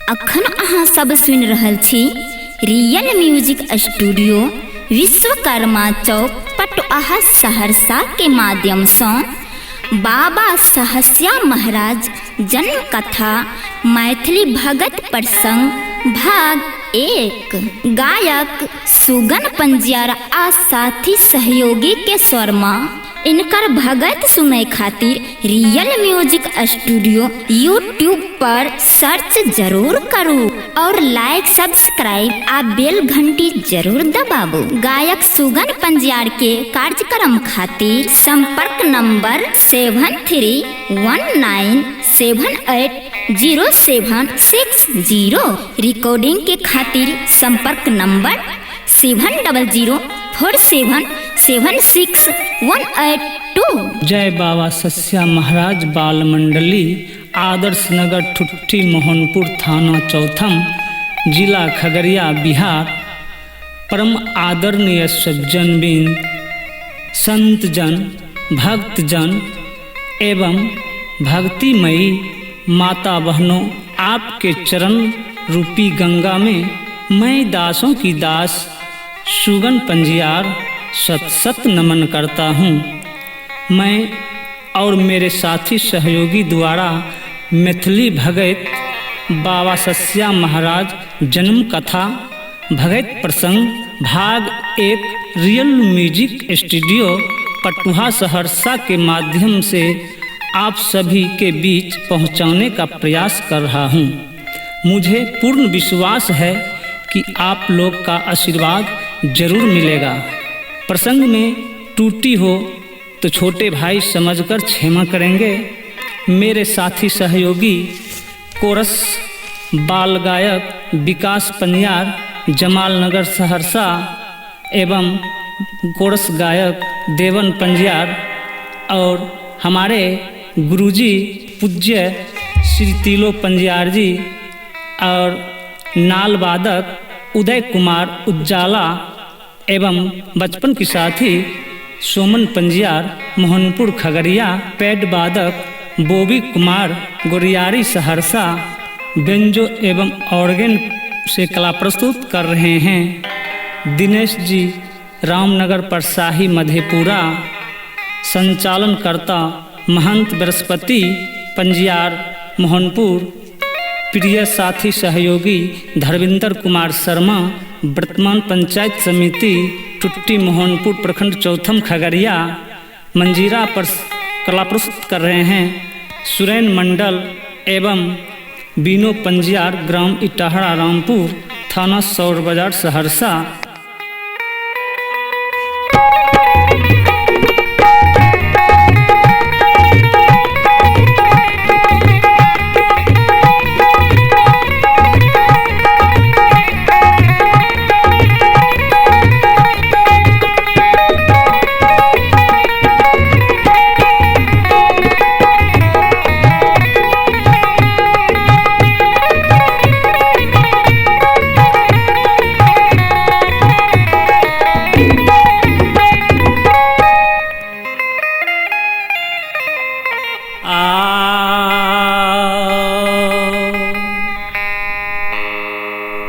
अखन अहाँ सब सुनि रहल छी रियल म्यूजिक स्टूडियो विश्वकर्मा चौक पटुआहा सहरसा के माध्यम से बाबा सहस्या महाराज जन्म कथा मैथिली भगत प्रसंग भाग 1। गायक सुगन पंजियार आ साथी सहयोगी के स्वर में इनकर भगत सुनै खातिर रियल म्यूजिक स्टूडियो यूट्यूब पर सर्च जरूर करू और लाइक सब्सक्राइब आ बेल घंटी जरूर दबाबू। गायक सुगन पंजियार के कार्यक्रम खातिर संपर्क नंबर 7319780760। रिकॉर्डिंग के खातिर संपर्क नंबर 7004776182। जय बाबा सस्या महाराज बाल मंडली, आदर्श नगर ठुट्टी मोहनपुर, थाना चौथम, जिला खगड़िया, बिहार। परम आदरणीय सज्जन बिंद, संतजन, भक्तजन एवं भक्तिमयी माता बहनों, आपके चरण रूपी गंगा में मैं दासों की दास सुगन पंजियार सत सत नमन करता हूँ। मैं और मेरे साथी सहयोगी द्वारा मैथिली भगत बाबा सस्या महाराज जन्म कथा भगत प्रसंग भाग 1 रियल म्यूजिक स्टूडियो पटुहा सहरसा के माध्यम से आप सभी के बीच पहुंचाने का प्रयास कर रहा हूं। मुझे पूर्ण विश्वास है कि आप लोग का आशीर्वाद जरूर मिलेगा। प्रसंग में टूटी हो तो छोटे भाई समझकर क्षमा करेंगे। मेरे साथी सहयोगी कोरस बाल गायक विकास पंजियार जमालनगर सहरसा एवं कोरस गायक देवन पंजियार और हमारे गुरुजी पूज्य श्री तिलो पंजियार जी और नाल वादक उदय कुमार उज्जाला एवं बचपन के साथी सोमन पंजियार मोहनपुर खगड़िया, पैड वादक बोबी कुमार गोरियारी सहरसा, बेंजो एवं ऑर्गन से कला प्रस्तुत कर रहे हैं दिनेश जी रामनगर परसाही मधेपुरा। संचालनकर्ता महंत बृहस्पति पंजियार मोहनपुर। प्रिय साथी सहयोगी धर्मेंद्र कुमार शर्मा, वर्तमान पंचायत समिति टुट्टी मोहनपुर, प्रखंड चौथम खगड़िया। मंजीरा पर कला प्रस्तुत कर रहे हैं सुरेन मंडल एवं बीनो पंजियार, ग्राम इटाहड़ा रामपुर, थाना सौर बाजार सहरसा।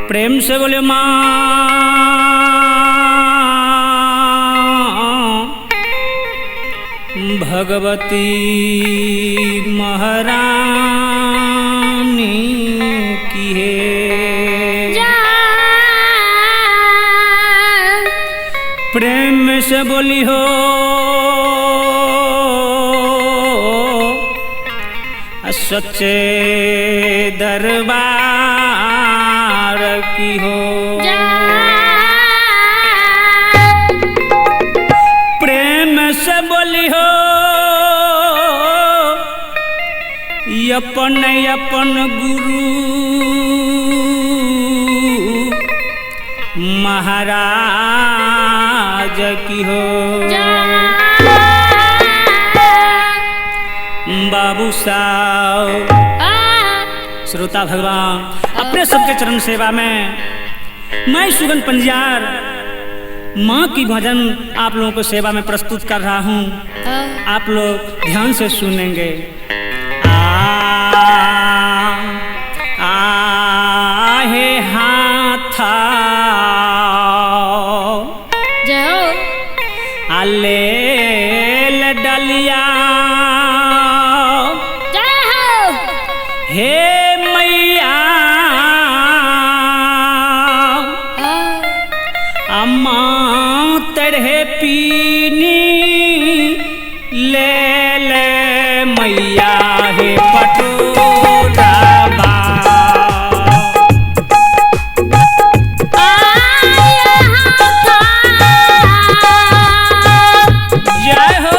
प्रेम से बोले माँ भगवती महारानी की है। प्रेम से बोली हो सच्चे दरबार की हो। प्रेम से बोली हो अपन अपन गुरु महाराज की हो। बाबू साहब श्रोता भगवान, अपने सबके चरण सेवा में मैं सुगन पंजियार माँ की भजन आप लोगों को सेवा में प्रस्तुत कर रहा हूँ। आप लोग ध्यान से सुनेंगे। आ, आ, हे पीनी ले ले मैया हे पटोराबा। जय हो।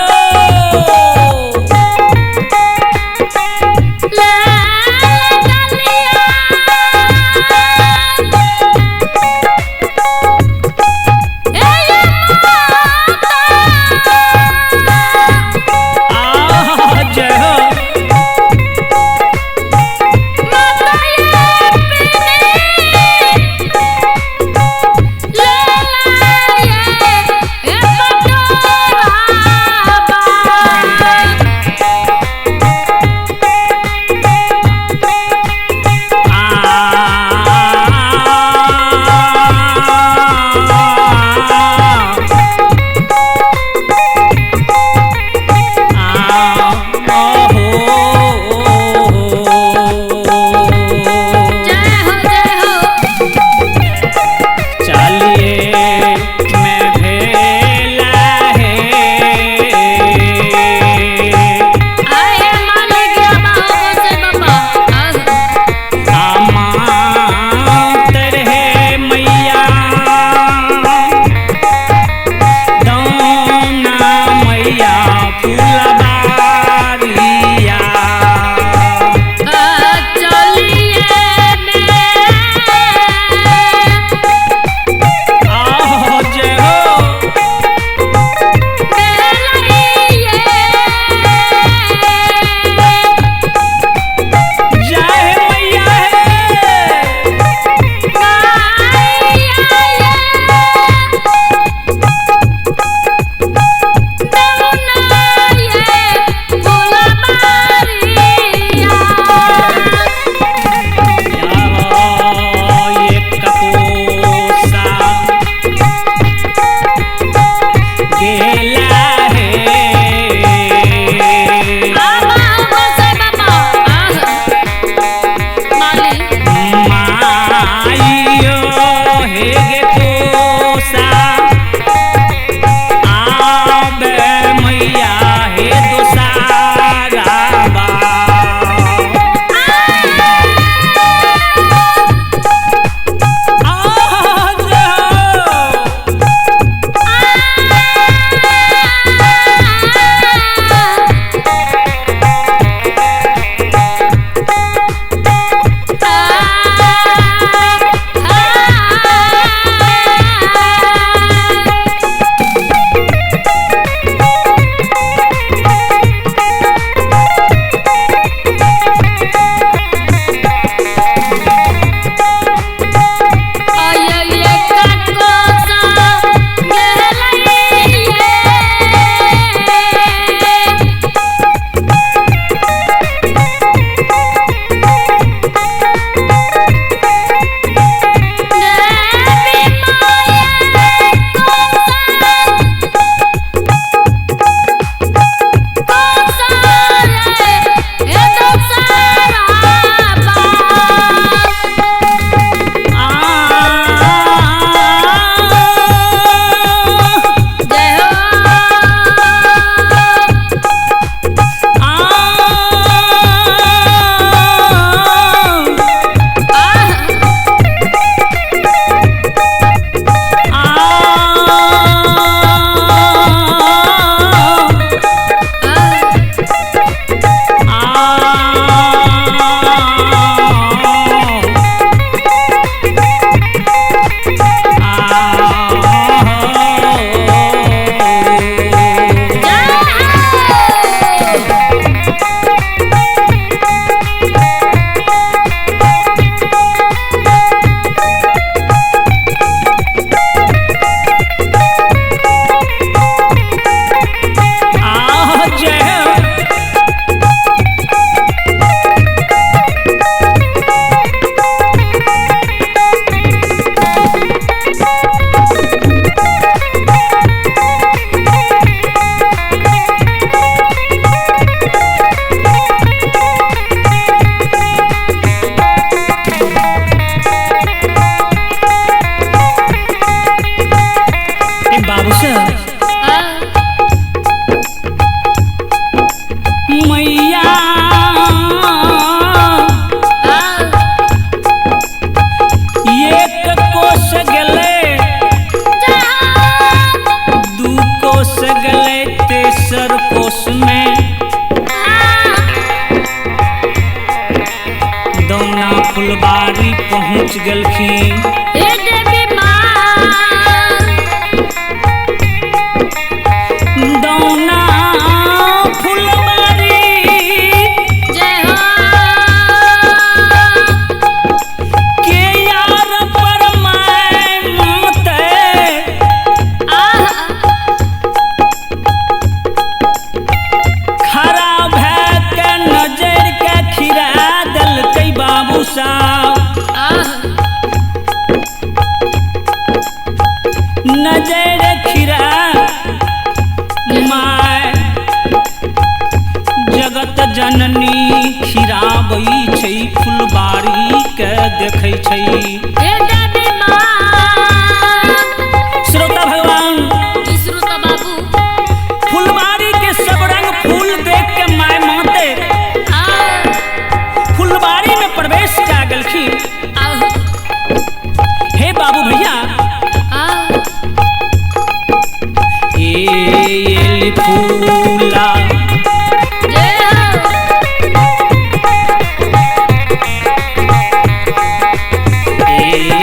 फुलबारी पहुँच गेलखिन। हे देवी माँ। दौना फुलबारी जय हो। के यार पर my माते आह। खड़ा भए के नजर के खिरा देलकै बाबू साहब। आह। नजर खिरा my जगत जननी खिराबै छै फुलबारी के देखै छै। हे देवी माँ। श्रोता भगवान, जी श्रोता बाबू, फुलबारी के सब रंग फूल देख के my माते आह। फुलबारी में प्रवेश कए गेलखिन। आह। हे बाबू भैया, आह। ए फूला जय हो। ए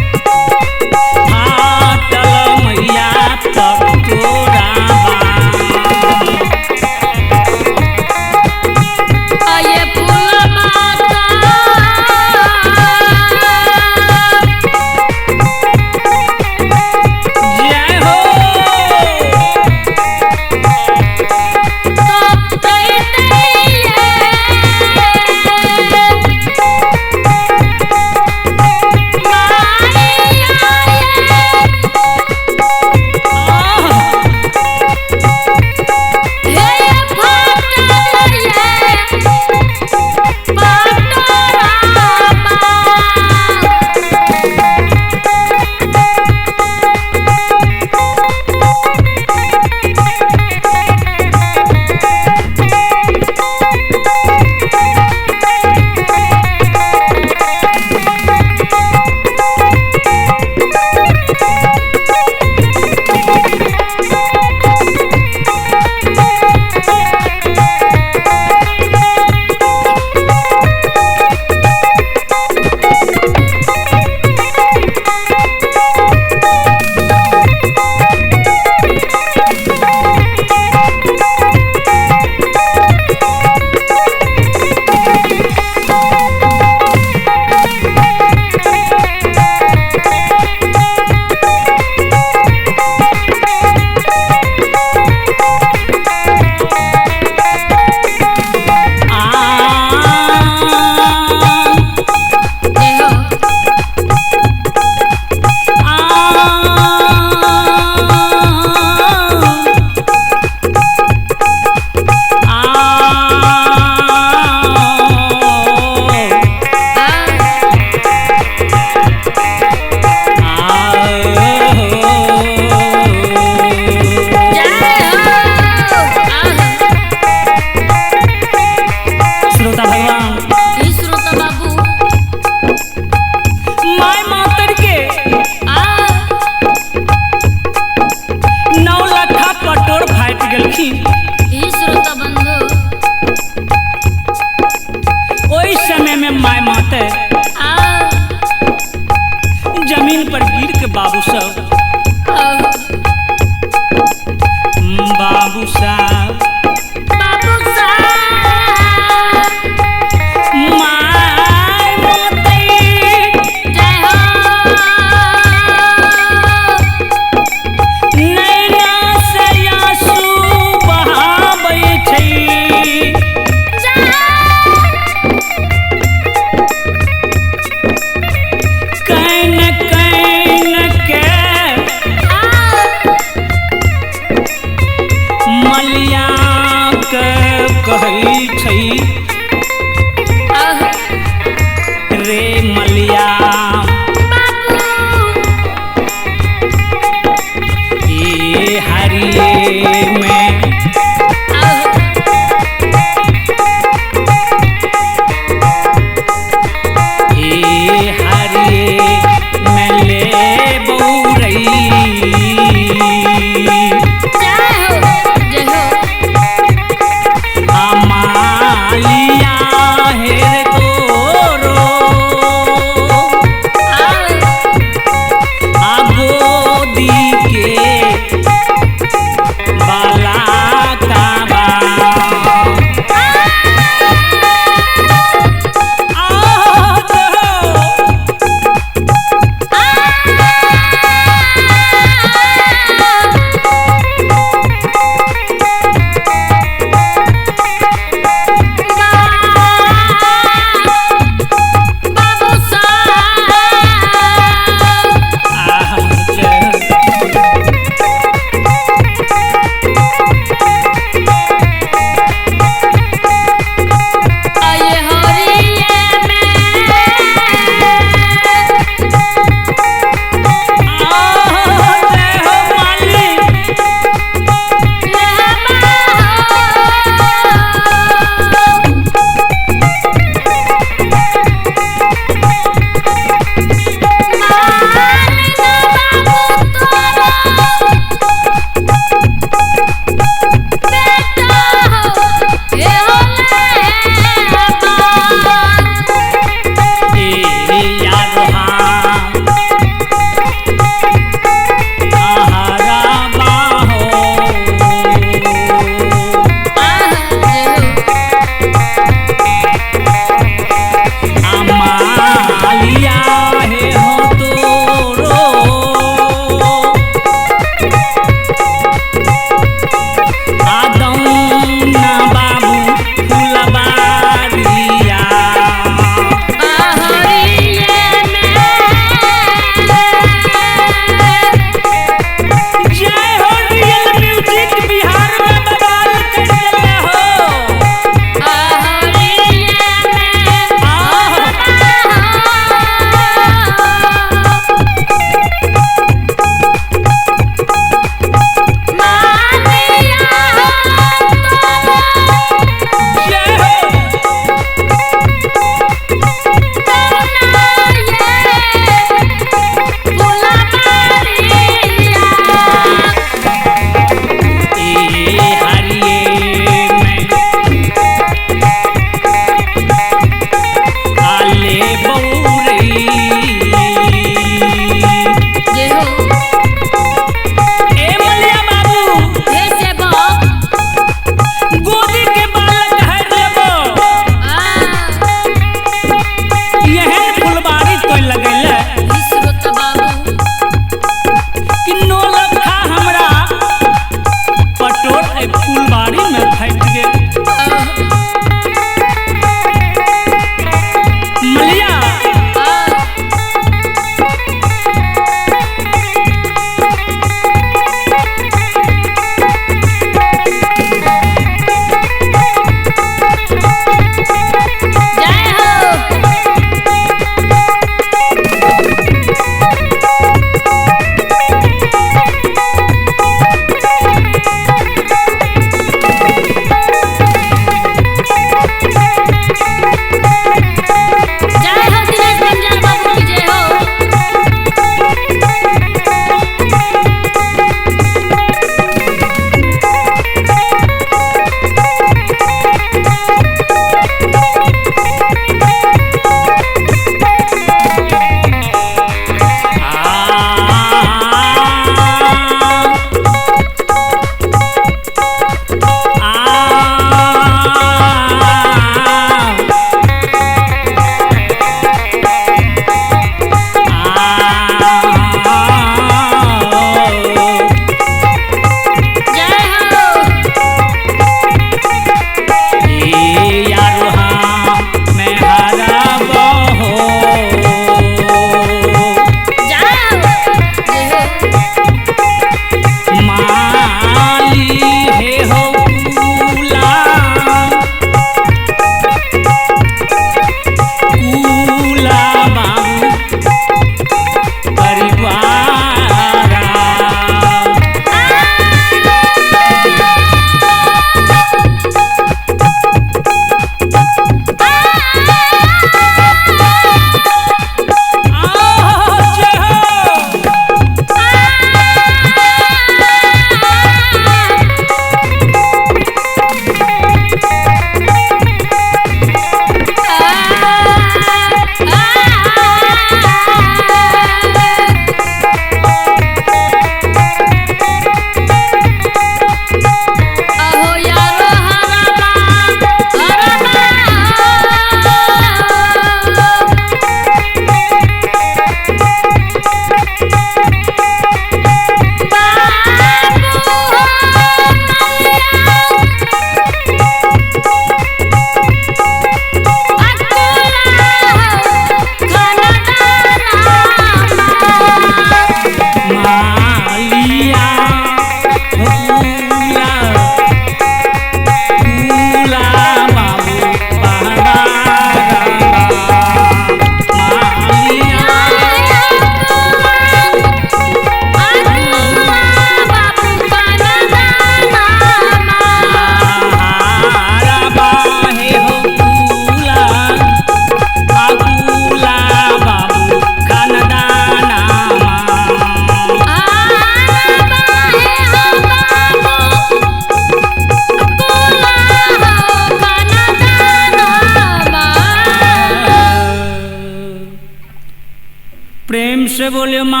प्रेम से बोले माँ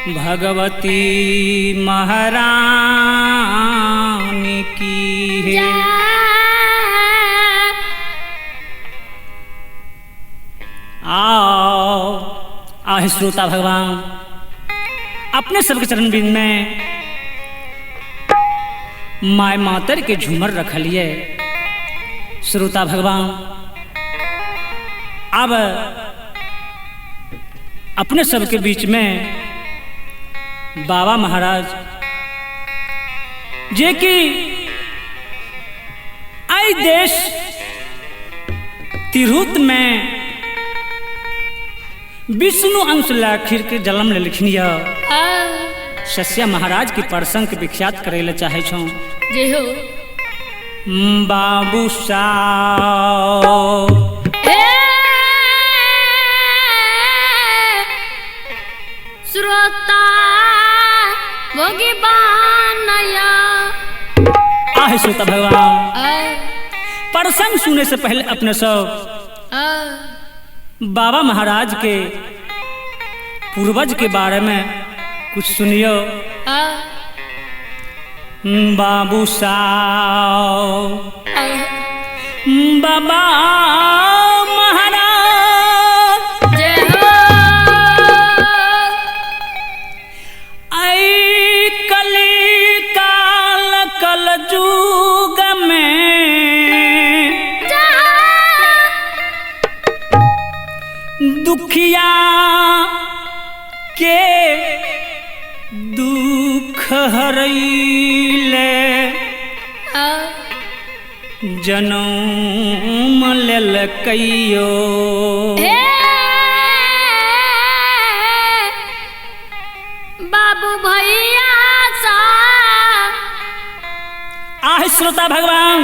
भगवती महारानी की है। आओ आहे श्रोता भगवान, अपने सबके चरण बिंद में my मातर के झूमर रखलिए। श्रोता भगवान, अब अपने सबके बीच में बाबा महाराज जे कि आई देश तिरहुत में विष्णु अंश लाखिर के जन्म लेलखिन। शस्या महाराज के प्रसंग के विख्यात करे ला चाहे छो। जय हो बाबू साहब। श्रोता भोगी बानया। आहे श्रोता भगवान, प्रसंग सुने से पहले अपने सब बाबा महाराज के पूर्वज के बारे में कुछ सुनियो। बाबू साहब बाबा महाराज जय हो। आई कली काल कल जुग में दुखिया के दुख हरैले जनम लेलकैयो। बाबू भैया सा। आहे श्रोता भगवान,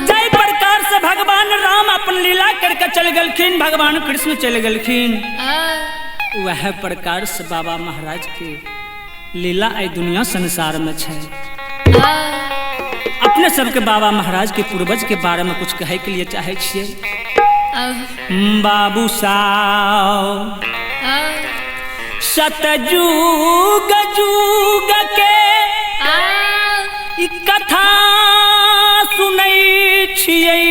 जय प्रकार से भगवान राम अपन लीला करके चल गलखिन, भगवान कृष्ण चल गलखिन, वह प्रकार से बाबा महाराज के लीला आई दुनिया संसार में छे। अपने सबके बाबा महाराज के पूर्वज के बारे में कुछ कहे के लिए चाहे छिए। बाबू साहब सतजुग जुग के कथा सुनै छियै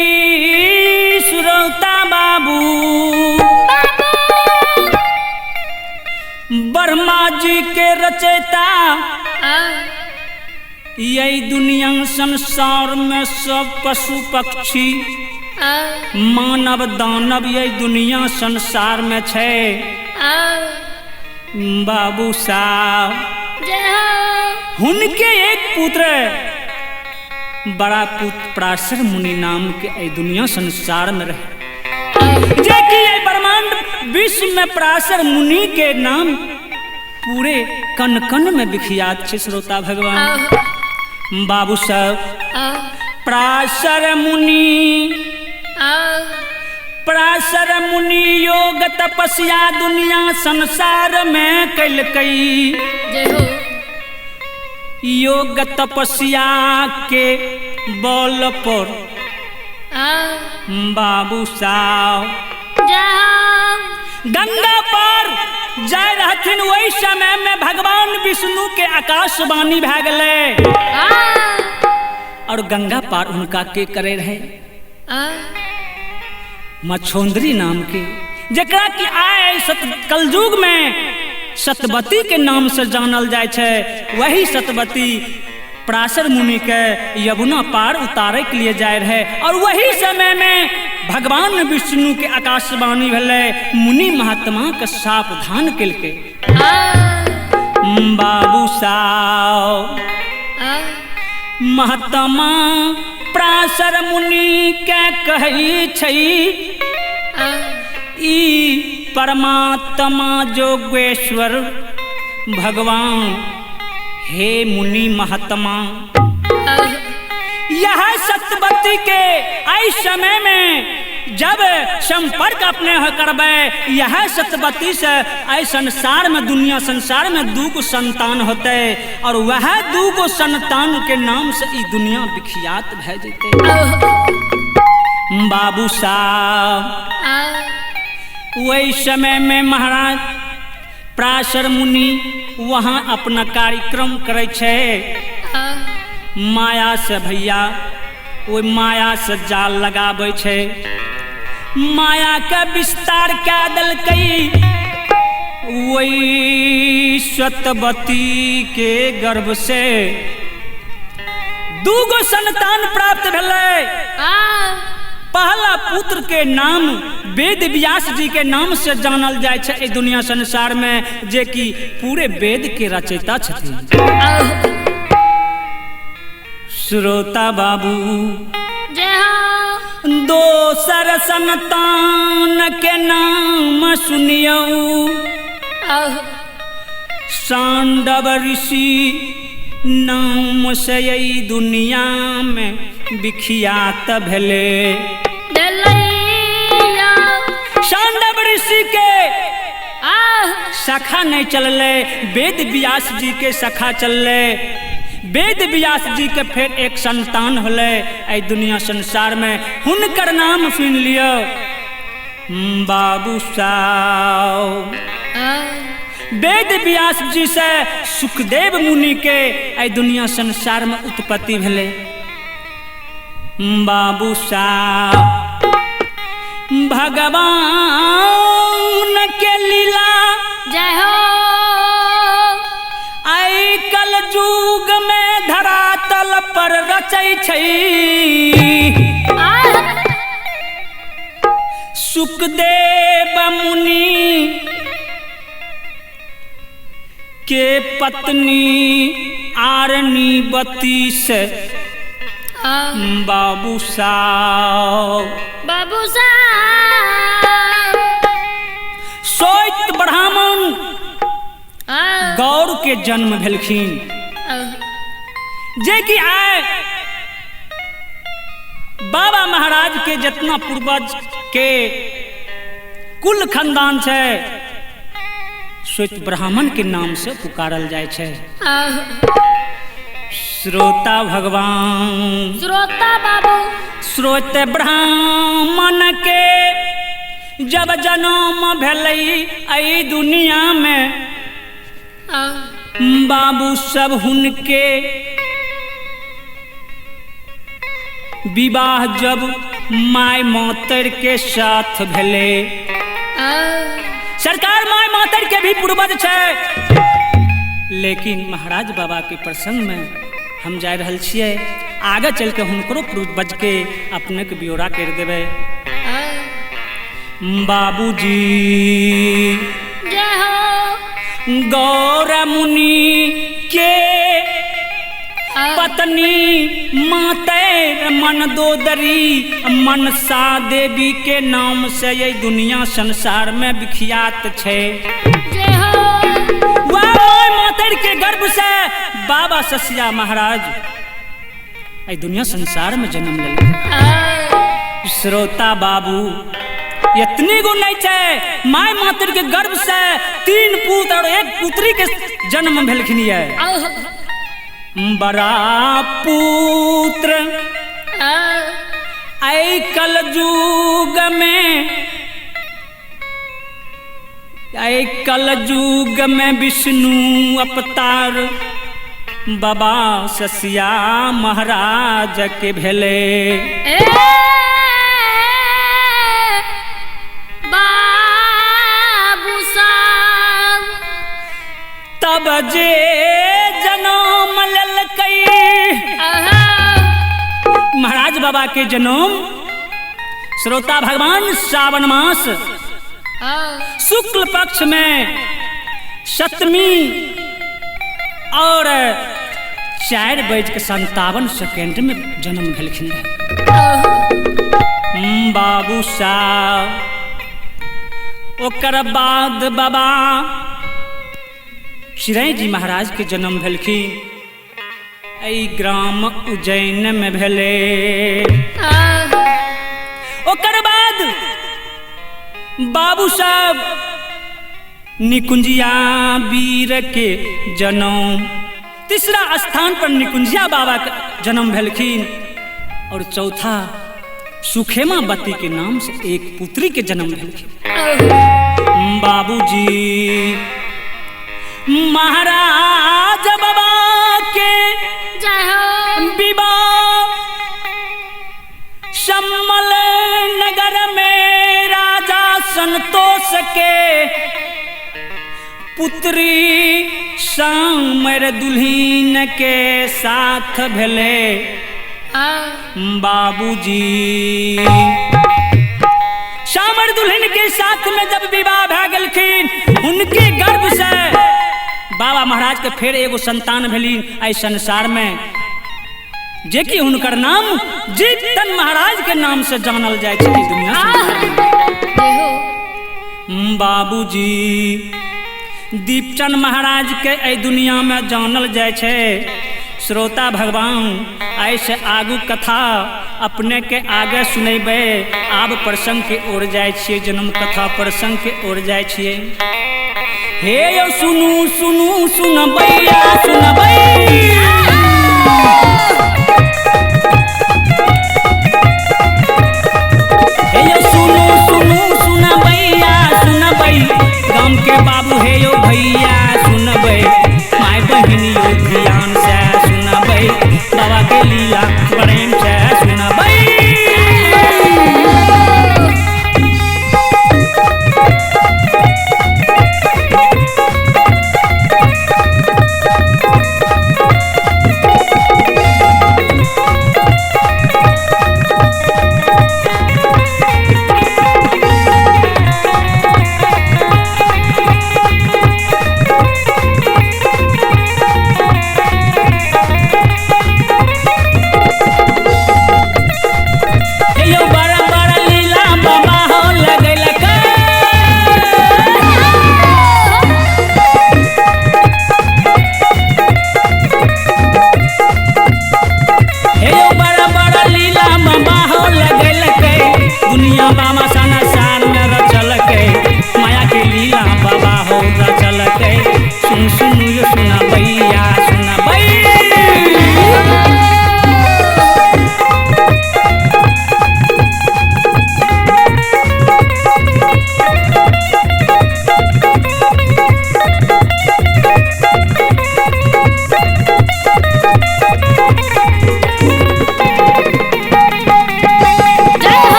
श्रोता बाबू। ब्रह्मा जी के रचयिता यही दुनिया संसार में सब पशु पक्षी मानव दानव यही दुनिया संसार में छे। बाबू साहब उनके एक पुत्र बड़ा पुत्र पराशर मुनि नाम के ए दुनिया संसार में रहे, जे कि ये ब्रह्मांड विश्व में पराशर मुनि के नाम पूरे कन कन में विख्यात छे। श्रोता भगवान, बाबू साहब पराशर मुनि पराशर मुनि योग तपस्या दुनिया संसार में कैलकई। योग तपस्या के बल पर बाबू साहब गंगा पर जाय रहथिन। वही समय में भगवान विष्णु के आकाशवाणी भए गेलै और गंगा पार उनका के करे रहे मछोंदरी नाम के, जकरा कि आए कलयुग में सतवती के नाम से जानल जाय छै। वही सतवती पराशर मुनि के यमुना पार उतारे के लिए जाय रहे और वही समय में भगवान विष्णु के आकाशवाणी भेलै, मुनि महात्मा के सावधान केलकै। बाबू साहब महात्मा पराशर मुनि के कहै छै ई परमात्मा जोगेश्वर भगवान, हे मुनि महात्मा, यह सतवती के ऐ समय में जब संपर्क अपने करबै, यह सतवती से ऐ संसार में दुनिया संसार में दू गो संतान होते और वह दू गो संतान के नाम से ई दुनिया विख्यात भए जेतै। बाबू साहब वही समय में महाराज पराशर मुनि वहाँ अपना कार्यक्रम करै छै। माया से भैया ओहि माया से जाल लगाबै छै, माया के विस्तार कए देलकै। वही सतवती के गर्भ से दूगो संतान प्राप्त भेलै। पहला पुत्र के नाम वेद व्यास जी के नाम से जानल जाय छै एहि दुनिया संसार में, जे कि पूरे वेद के रचयिता छथिन। श्रोता बाबू दोसर संतान के नाम सुनियौ, सांडव ऋषि नाम से यही दुनिया में विख्यात भेले। सांडव ऋषि के शाखा नहीं चलले, वेद व्यास जी के शाखा चलले। वेद व्यास जी के फिर एक संतान होले एहि दुनिया संसार में, हुनकर नाम सुन लियो बाबू साहब। वेद व्यास जी से सुखदेव मुनि के एहि दुनिया संसार में उत्पत्ति भेले। बाबू साहब भगवान के लीला जय हो, आई कल युग में धरातल पर रचै छै। सुखदेव मुनि के पत्नी आरनीवती से बाबू साहब बाबू साहब सोइत ब्राह्मण गौर के जन्म भेलखिन, जे कि आए बाबा महाराज के जितना पूर्वज के कुल खानदान छै श्वेत ब्राह्मण के नाम से पुकारल जाय छै। श्रोता भगवान श्रोता बाबू श्रोत ब्राह्मण के जब जन्म भेलै एहि दुनिया में, बाबू सब हुनके विवाह जब my मातर के साथ भेले। सरकार my मातर के भी पूर्वज छै, लेकिन महाराज बाबा के प्रसंग में हम जा रहल छियै, आगे चल के हुनकरो पूर्वज के अपने के ब्यौरा कर देबै। बाबूजी जय हो, गौर मुनि के पत्नी मातर मंदोदरी मनसा देवी के नाम से ये दुनिया संसार में विख्यात छै। वह मातर के गर्भ से बाबा ससिया महाराज एहि दुनिया संसार में जन्म लेलकै। श्रोता बाबू इतनी गो नहीं छै, my मातर के गर्भ से 3 पुत्र और 1 पुत्री के जन्म भेलखिन। ये बड़ा पुत्र ऐ कलयुग में, ऐ कलयुग में विष्णु अवतार बाबा ससिया महाराज के भेले। बाबू साहब तब जे जन्म लेलकै महाराज बाबा के जन्म श्रोता भगवान सावन मास शुक्ल पक्ष में सप्तमी और 4:57 में जन्म भेलखिन। बाबू साहब ओकर बाद बाबा चिरै जी महाराज के जन्म भेलखिन, एहि ग्राम उज्जैन में भेले। ओकर बाद बाबू साहब निकुंजिया वीर के जन्म, तीसरा स्थान पर निकुंजिया बाबा के जन्म भेलखिन और चौथा सुखेमावती के नाम से एक पुत्री के जन्म भेलखिन। बाबूजी महाराज बाबा के विवाह सम्मल नगर में राजा संतोष के पुत्री सामर दुल्हीन के साथ भेले। बाबूजी सामर दुल्हन के साथ में जब विवाह भए गेलखिन उनके गर्भ से बाबा महाराज के फिर एगो संतान भेलीन एहि संसार में, जे कि हुनकर नाम जीतन महाराज के नाम से जानल जाय छै दुनिया से। बाबूजी दीपचंद महाराज के एहि दुनिया में जानल जाय छै। श्रोता भगवान ऐसे आगू कथा अपने के आगे सुनेबै। आब प्रसंग के ओर जाय छियै, जन्म कथा प्रसंग के ओर जाय छियै। हे यौ सुनू सुनू सुनबैया सुनबैया, हे यौ सुनू सुनू सुनबैया सुनबै, गाम के बाबू हे यौ भैया सुनबै, माय बहिन यौ ध्यान से सुनबै, बाबा के लीला प्रेम से सुनबै।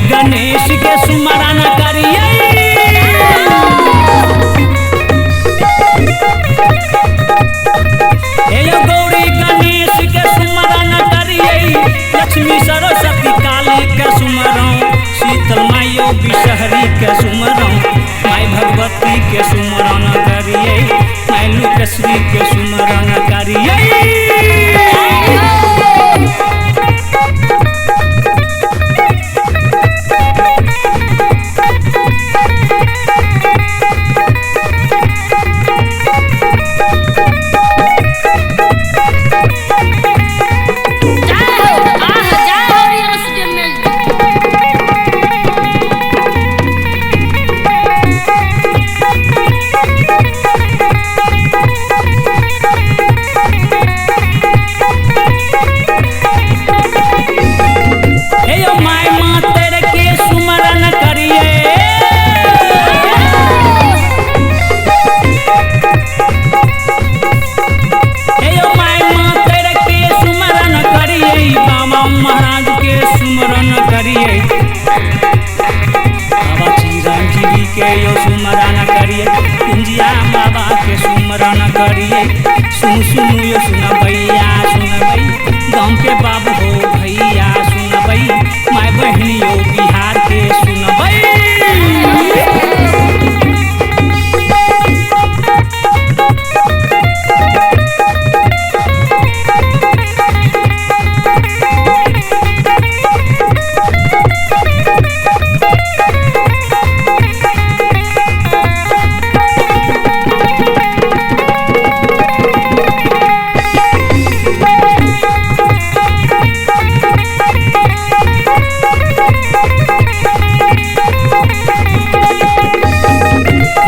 गणेश के सुमरन करिए, हे गौरी गणेश के सुमरन करिए, लक्ष्मी सरस्वती काली के सुमरन, शीतल माइयो विषहरी के सुमरन, माई भगवती के सुमरन करिए, माई लोकेश्वरी के सुमरन करिए। जय हो, आह, जय हो। के यो सुमरन करिए, कुंजिया बाबा के सुमरन करिए। सुन सुन यो सुनबैया सुनबै, गाँव के बाबू हो भैया सुनबै, माय बहनी यो बिहार के सुनबै।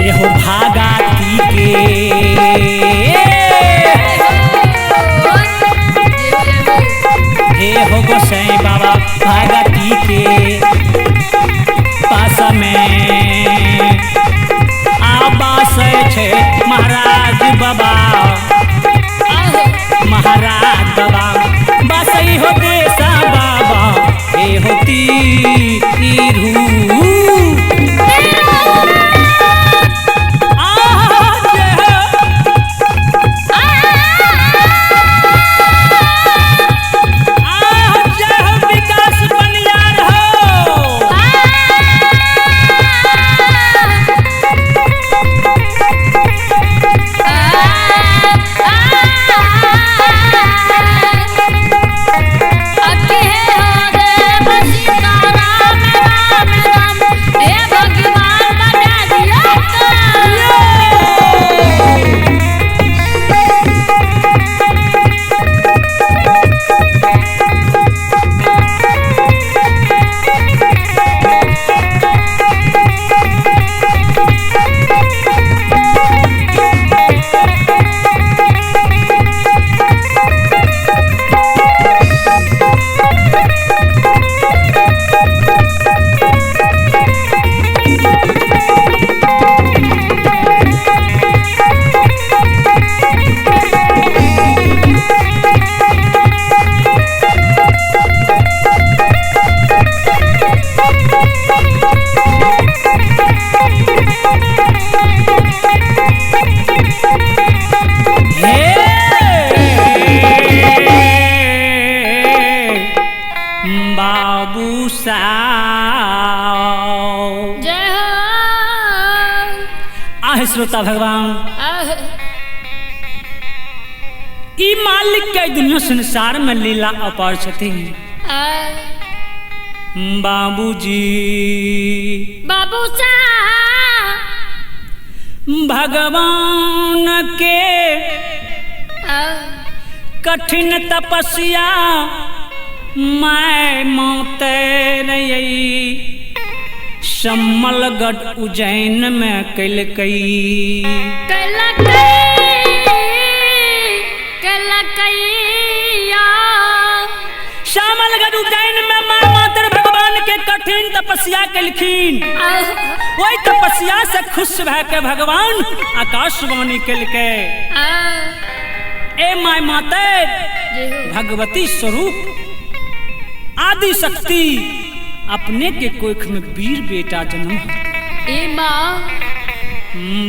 एहो भागाती के हे हो गोसाई बाबा भागती के पास में आबास छे महाराज बाबा, महाराज बाबा बसई हो देसा बाबा, हे होती रू। श्रोता भगवान, ई मालिक के दुनिया संसार में लीला अपार छथिन। बाबूजी बाबू साहब भगवान के कठिन तपस्या मैं माते सम्मलगढ़ उज्जैन में कैलकई श्यामलगढ़ उज्जैन में मां मातर भगवान के कठिन तपस्या कैलखिन। वही तपस्या से खुश भऽ के भगवान आकाशवाणी कैलकै, ए my मातर भगवती स्वरूप आदि शक्ति अपने के कोख में वीर बेटा जन्म। ए माँ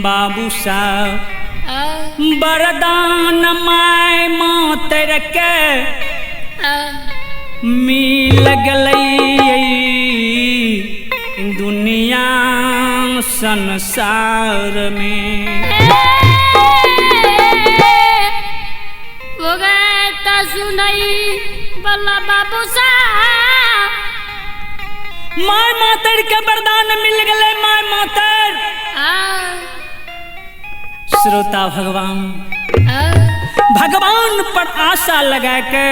बाबू साहब वरदान my मातर के मिल गई दुनिया संसार में। वो गए ता सुनई बल्ला बाबू साहब my मातर के वरदान मिल गए my मातर। श्रोता भगवान भगवान पर आशा लगा के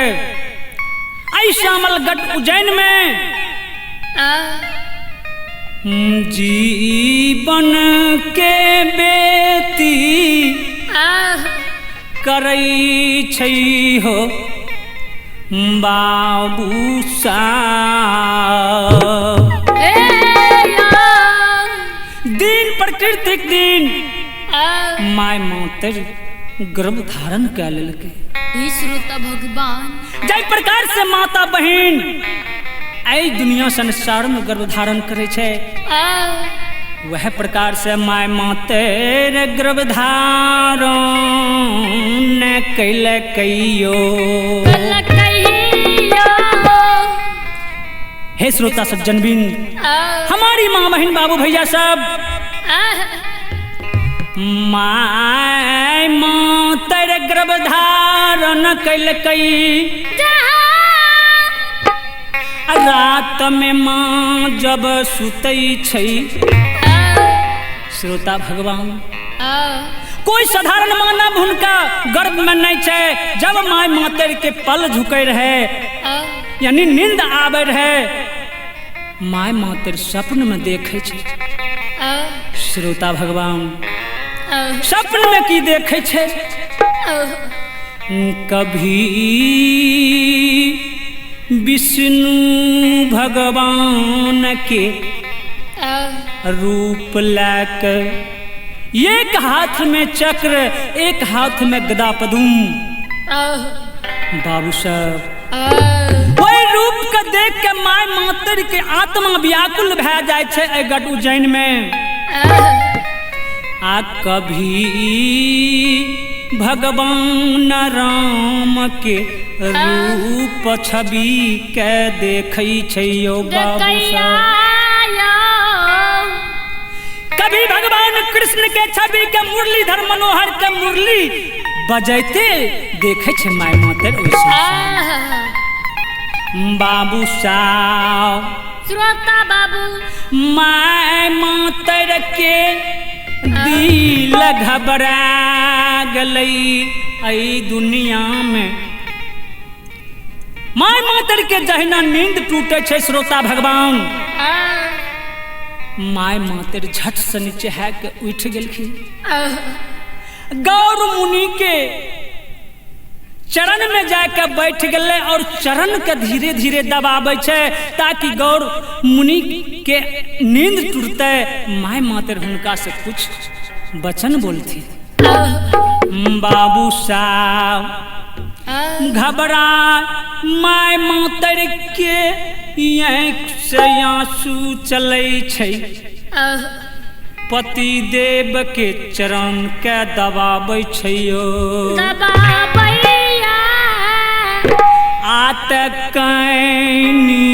आई श्यामलगढ़ उज्जैन में जीवन के बेती करई छै हो बाबू साहब। दिन प्रकृतिक दिन my मातर गर्भ धारण कर लेलकै। श्रोता भगवान जाहि प्रकार से माता बहिन एहि दुनिया संसार में गर्भ धारण करे छै, वह प्रकार से my मातेर गर्भधारण कैल कहियो। हे श्रोता सज्जन बिन, हमारी माँ बहन बाबू भैया सब, my मातर गर्भधारण कैल कई, रात में माँ जब सुतई छै। श्रोता भगवान, कोई साधारण मानव हुनका गर्भ में नहीं छै। जब my मातर के पल झुके रहे, यानी नींद आवे रहे, my मातर स्वप्न में देखे छै। श्रोता भगवान, स्वप्न में की देखे छै? कभी विष्णु भगवान के रूप लाकर, एक हाथ में चक्र, एक हाथ में गदा पदुम। बाबू साहब, वही रूप के देख के my मातर के आत्मा व्याकुल भै जाय छै एहि गढ़ उज्जैन में। आ कभी भगवान राम के रूप छवि के देखै छै यौ बाबू साहब। कभी भगवान कृष्ण के छवि के मुरलीधर मनोहर के मुरली बजैते देखे छै my मातर। बाबू साहब, श्रोता बाबू, my मातर के दिल घबरा गलै ऐ दुनिया में। My मातर के जहिना नींद टूटे छै श्रोता भगवान, my मातर झट से नीचे है के उठ गेलखिन। गौर मुनि के चरण में जाके बैठ गए और चरण के धीरे धीरे दबाबै छै ताकि गौर मुनि के नींद टूटते। My मातर हुनका से कुछ वचन बोलती। बाबू साहब, घबरा my मातर के आँख से आंसू चलै छै, पति देव के चरण के दबाबै छै यौ। आत कनिए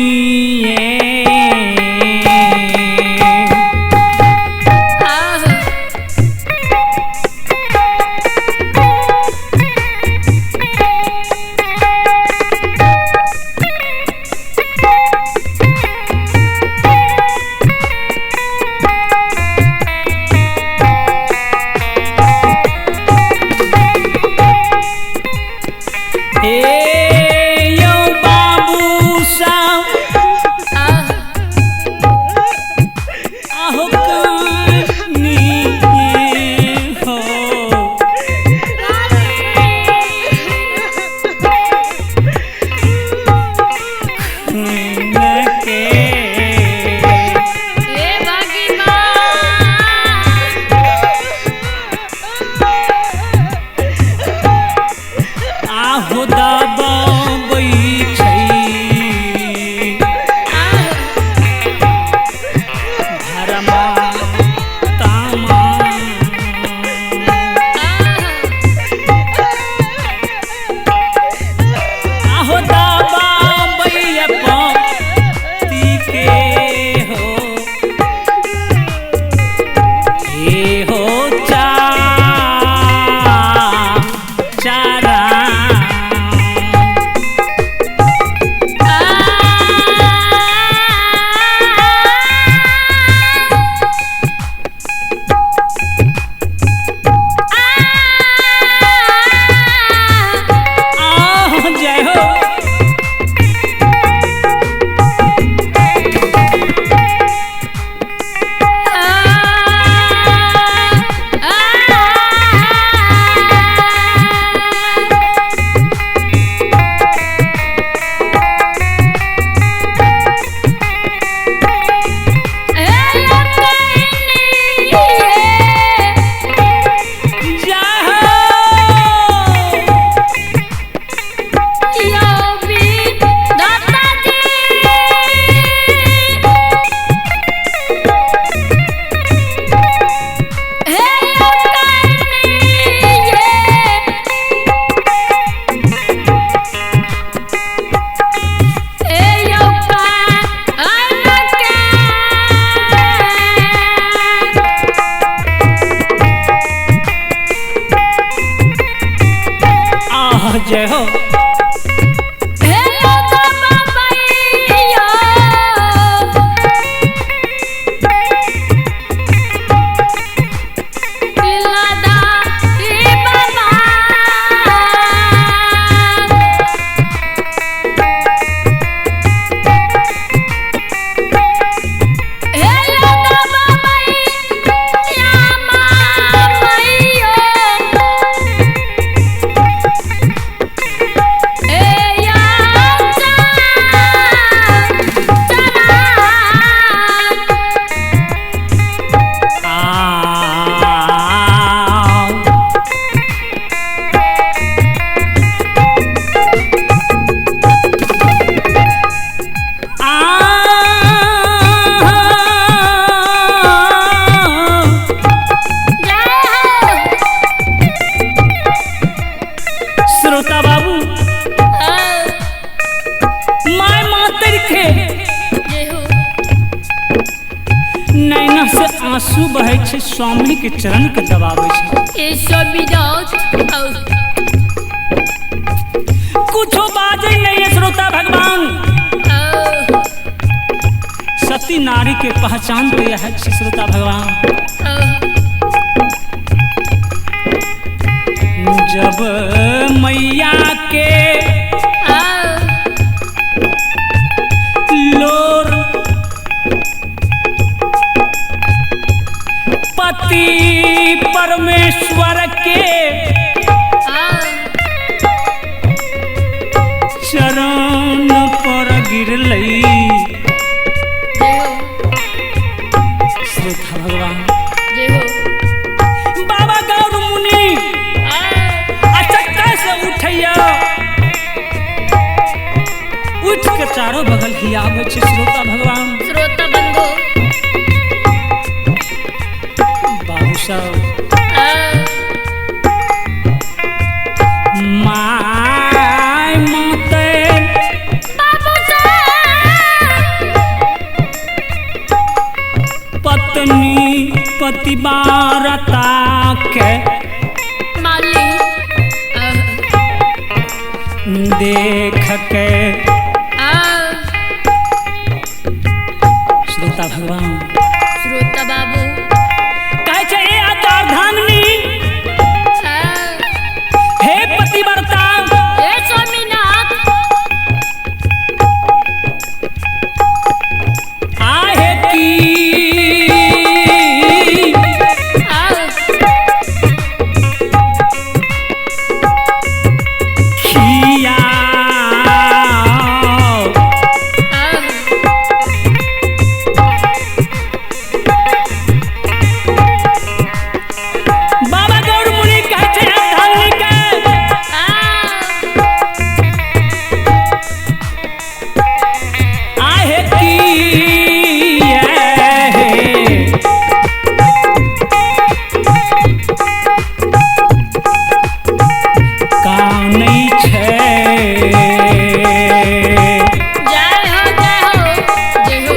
नैना से आंसू बहै छै, स्वामी के चरण के दबाबै छै। ए स्वामीनाथ। कुछो बाजै नहीं है श्रोता भगवान। सती नारी के पहचान तो यह है श्रोता भगवान। जब मैया के लोर पति परमेश्वर के चरण पर गिरलई। श्रोता भगवान बाबा गौर मुनि अचक्का से उठैया, उठ के चारों बगल हियाबै छै श्रोता भगवान। श्रोता बंधु बाबू सब my माते पत्नी पतिवारता के मालिक देख के। श्रोता भगवान श्रोता बाबू कहै छै ए अर्धांगिनी, हे पतिव्रता, हे स्वामीनाथ, आहे की खिया बाबा गौर मुनि कहै छै अर्धांगिनी के, आहे की कानै छै। जय हो जय हो जय हो।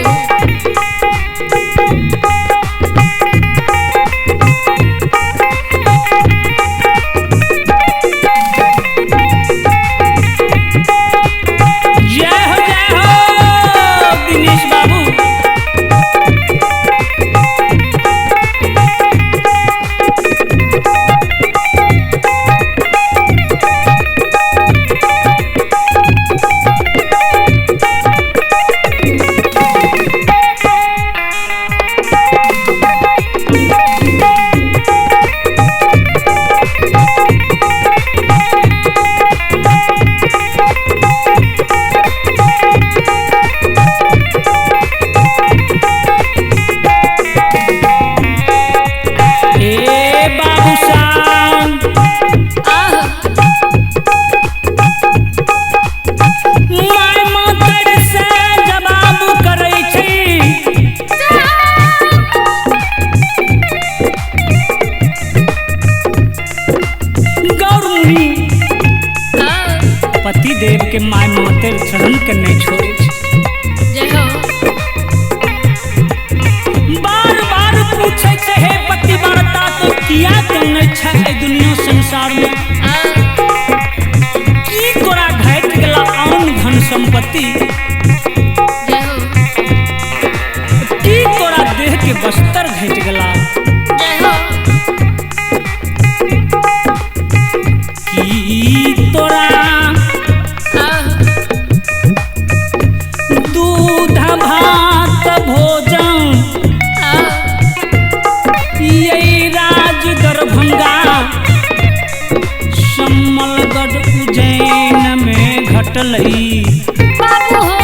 जय हो जय हो दिनेश बाबू। ए बाबू साहब my मातर से जवाब करै छै, गौर मुनि पति देव के my मातर चरण के नहीं छोड़ै छै। जय हो। बार बार पूछै छै हे पतिव्रता तो किया कनै छै एहि दुनिया संसार में, की तोरा घटि गेला आन धन संपत्ति, जय हो। की तोरा देह के बस्तर घटि गेला, जय हो। की तोरा दूध भात भोजन ये राज दरभंगा सम्मलगढ़ उज्जैन में घटलई। बाबू हो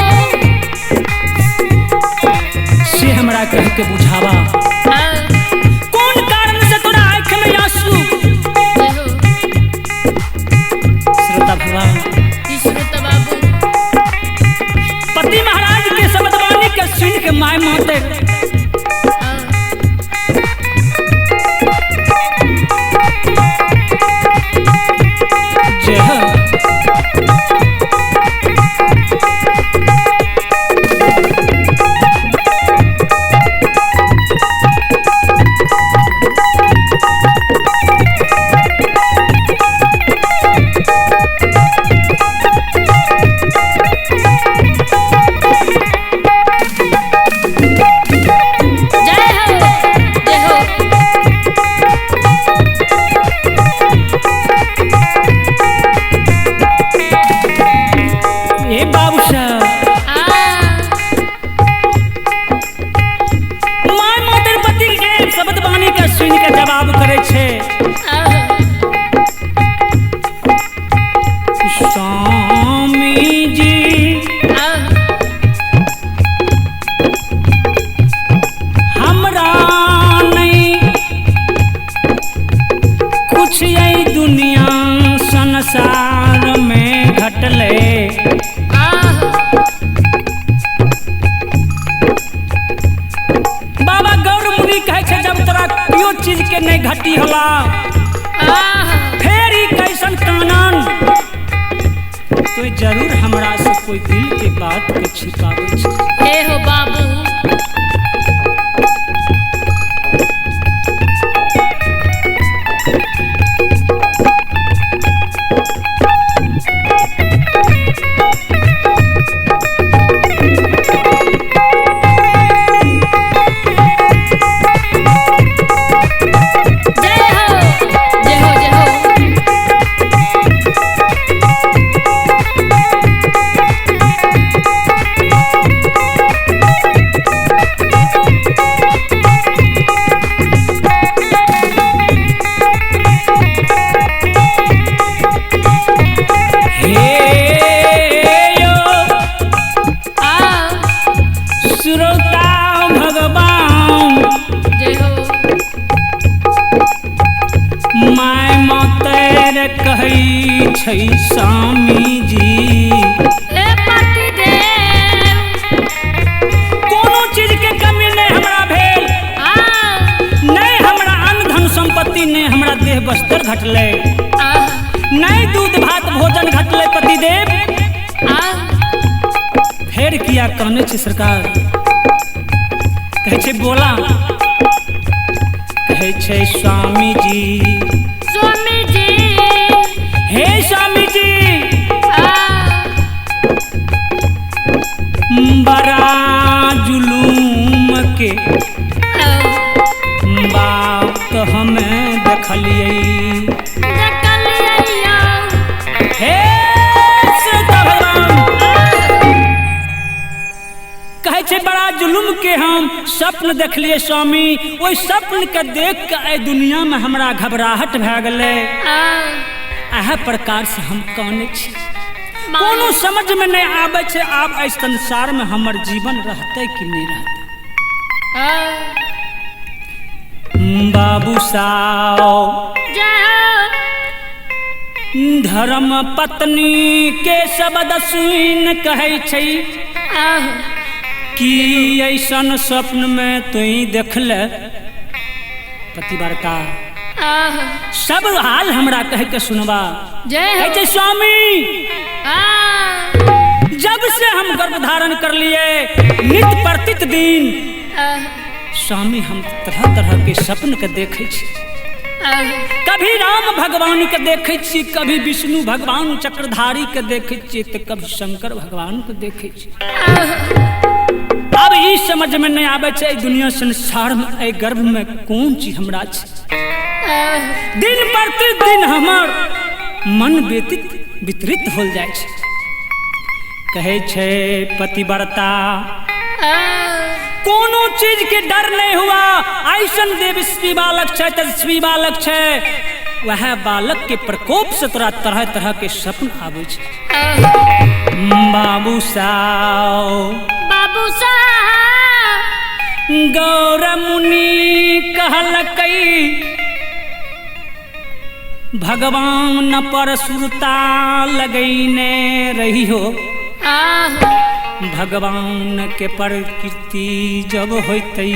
से हमरा कह के बुझावा कौन कारण से तोरा आँख में आंसू। जय हो। श्रोता भगवान श्रोता बाबू पति महाराज के शब्दवाणी के सुन के my माते जय हो। चीज के नहीं घटी होला। फेर ई कैसन कानन तो जरूर हमरा से कोई दिल के बात के छिपावे छै। हे हो बाबू। जय हो जय हो जय हो। हे यो आ श्रोता भगवान जय हो। My मातर कहै छै स्वामी जी। हे पति देव। कोनो चीज के कमी नहीं हमरा भेल, आ नहीं हमरा अन्न धन संपत्ति, नहीं हमरा देह बस्तर घटलै, आ नहीं दूध भात भोजन घटलै पतिदेव। आ फेर किया कहने छै सरकार? कहै छै बोला, कहै छै स्वामी जी। स्वामी जी। हे स्वामी जी आ बड़ा जुलूम के बात हमें देखलियै। देखलियै। हे श्रोता भगवान कहै छै बड़ा जुलुम के हम स्वप्न देखलियै स्वामी। ओहि स्वप्न के देख के एहि दुनिया में हमरा घबराहट भए गेलै। एह प्रकार से हम कानै छी, कोनो समझ में नहीं आबै छै आब एहि संसार में हमर जीवन रहतै कि नहीं रहतै। बाबू साओ धर्म पत्नी के शब्द सुन कहै छै कि ऐसन स्वप्न में तुई देखले पतिव्रता सब हाल हमरा कह के सुनबा। कहै छै स्वामी जब से हम गर्भ धारण कर लिए नित प्रतित दिन स्वामी हम तरह तरह के स्वप्न के देखे छी। कभी राम भगवान के देखे छी, कभी विष्णु भगवान चक्रधारी के देखे छी, तो कभी शंकर भगवान के देखे छी। अब ई समझ में नहीं आवे छै दुनिया संसार में एहि गर्भ में कौन चीज हमरा छै। दिन प्रतिदिन हमर मन व्यतीत वितरित होल जाइ छै। कहै छै पतिव्रता कोनो चीज के डर नहीं हुआ। ऐसन देवस्वी बालक छै, तेजस्वी बालक छै, वह बालक के प्रकोप से तोरा तरह तरह के स्वप्न आबै छै। बाबू साओ बाबू साहब गौर मुनि कहलकै भगवान पर सुरता लगैने रही हो। भगवान के प्रकृति जब होतै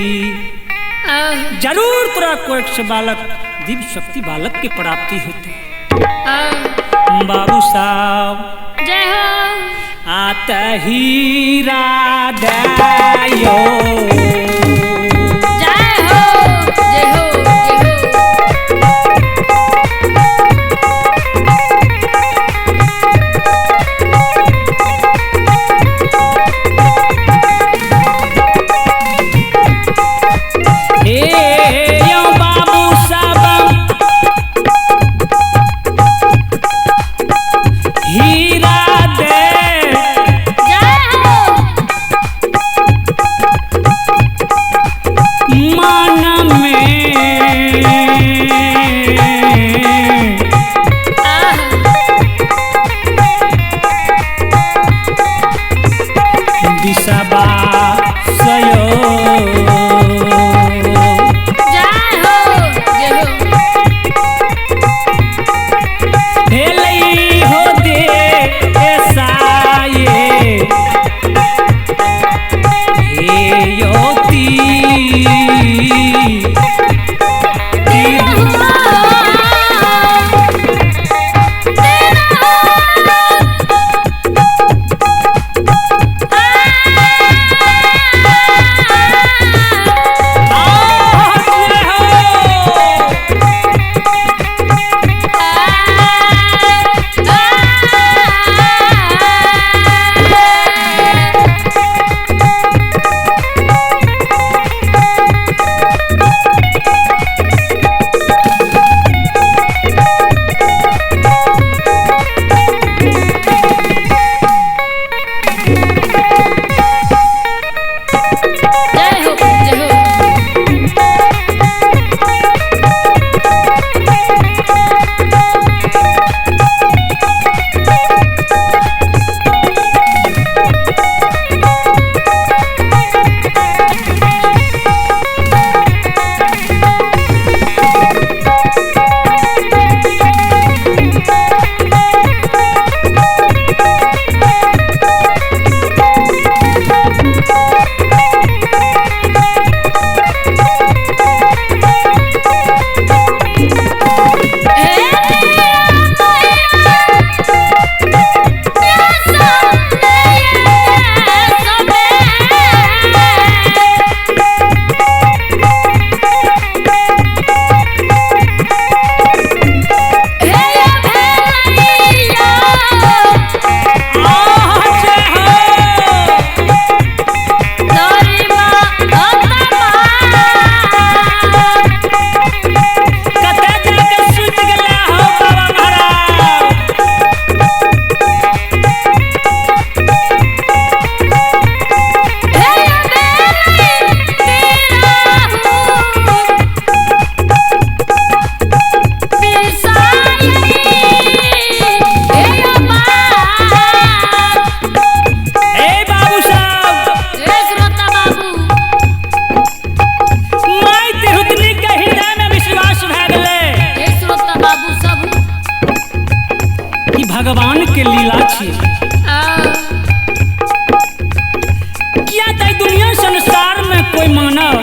जरूर तोरा कोई बालक दिव्य शक्ति बालक के प्राप्ति होतै। बाबू साहब जय हो। आत हीरा दयो जय हो जय हो जय हो। हे यो बाबू साहब हीरा दे जय हो। के लीला छी। किया त दुनिया संसार में कोई मानव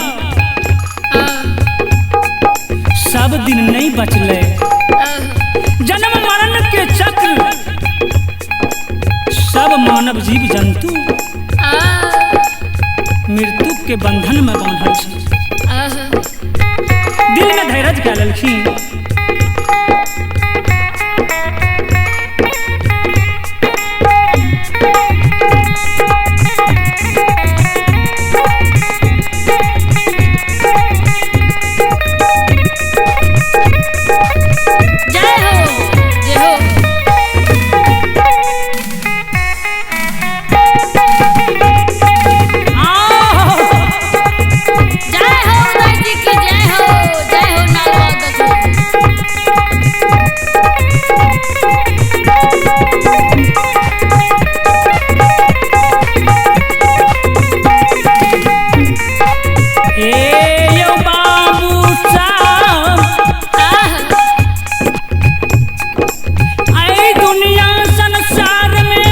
सब दिन नहीं बचले। जन्म मरण के चक्र सब मानव जीव जंतु मृत्यु के बंधन में बांधल छै। दिल में धैर्य कए लेलखिन। जय हो जय हो। जय हो उदय जी की जय हो। जय हो नालवा दसो। ए यौ बाबू साहब, ऐ दुनिया संसार में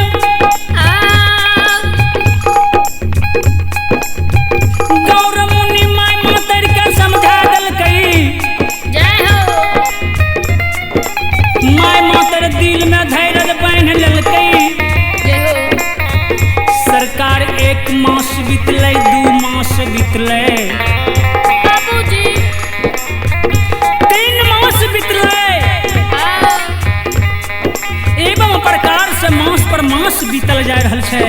गौर मुनि my मातर के समझा देलकै। जय हो। My मातर दिल में धैर्य बान्हि लेलकै। जय हो। सरकार एक मास बीतलै, 2 मास बीतलै, बाबूजी 3 मास बीतलै, एवं प्रकार से मास पर मास बीतल जा रहल छै।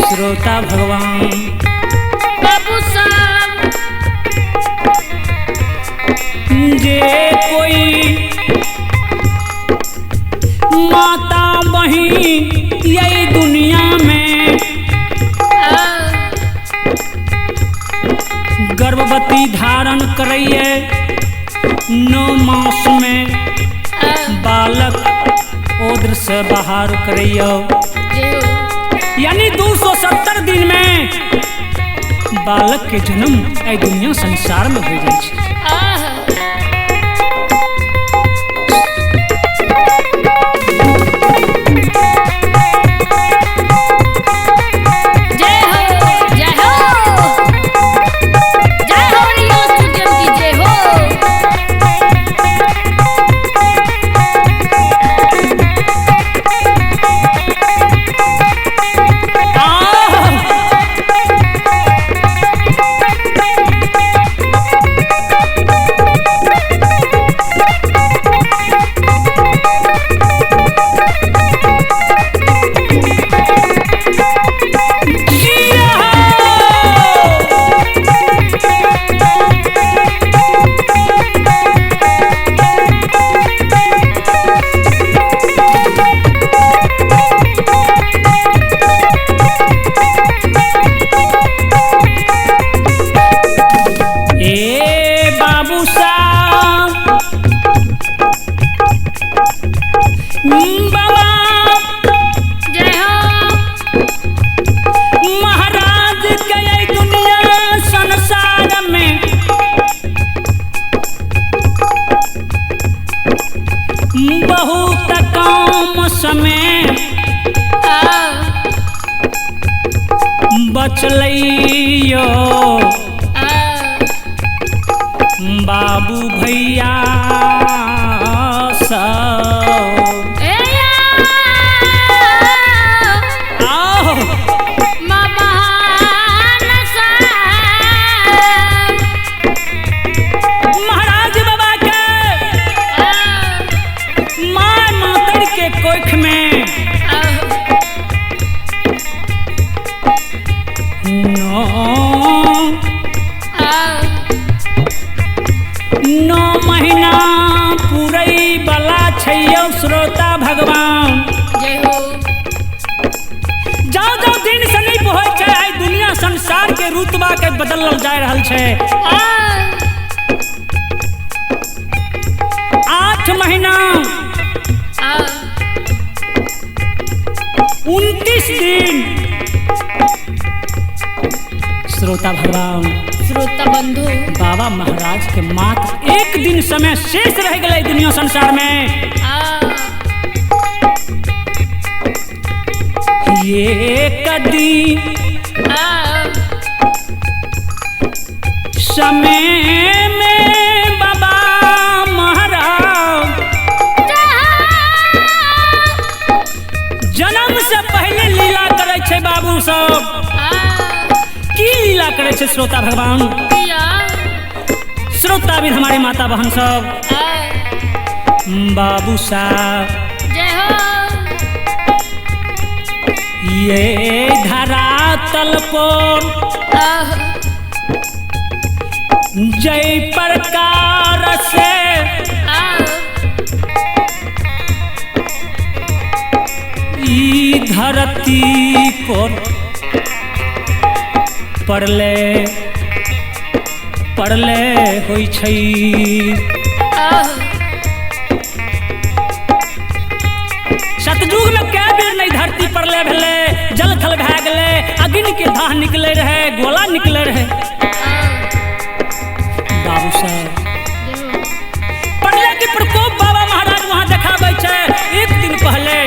श्रोता भगवान बाबू साहब, जे कोई माता बहिन यही दुनिया में गर्भवती धारण करैये 9 मास में बालक उदर से बाहर करैयो, यानी 270 दिन में बालक के जन्म एहि दुनिया संसार में हो जाइ छै। जय हो जय हो जय हो रियो स्टूडियो की जय हो। ए बाबू साहब, बाबा जय हो। महाराज के एहि दुनिया संसार में बहुत कम समय बचलैयो बाबू भैया सब। आओ महाराज बाबा के माय मातर के कोख में 9 महीना पूरै बला छै यौ श्रोता भगवान। जय हो। जाओ जाओ दिन समीप होइ छै, आइ दुनिया संसार के रुतबा के बदलल जा रहल छै। 8 महीना 29 दिन श्रोता भगवान, श्रोता बंधु, बाबा महाराज के मात्र एक दिन समय शेष रह गए दुनिया संसार में। ये कदी समय में बाबा महाराज जन्म से पहले लीला करे छे बाबू सब। की लीला करे छे श्रोता भगवान, श्रोता भी हमारे माता बहन सब, बाबू साहब ये धरातल पर जय प्रकार से ई धरती पर पड़ले पड़ले होइ छै। सतयुग में कै बेर नहीं धरती पड़ले भेले, जल थल भए गेलै, अग्नि के धाह निकले रहे, गोला निकले रहे। बाबू साहब पड़ले के प्रकोप बाबा महाराज वहां देखाबै छै। एक दिन पहले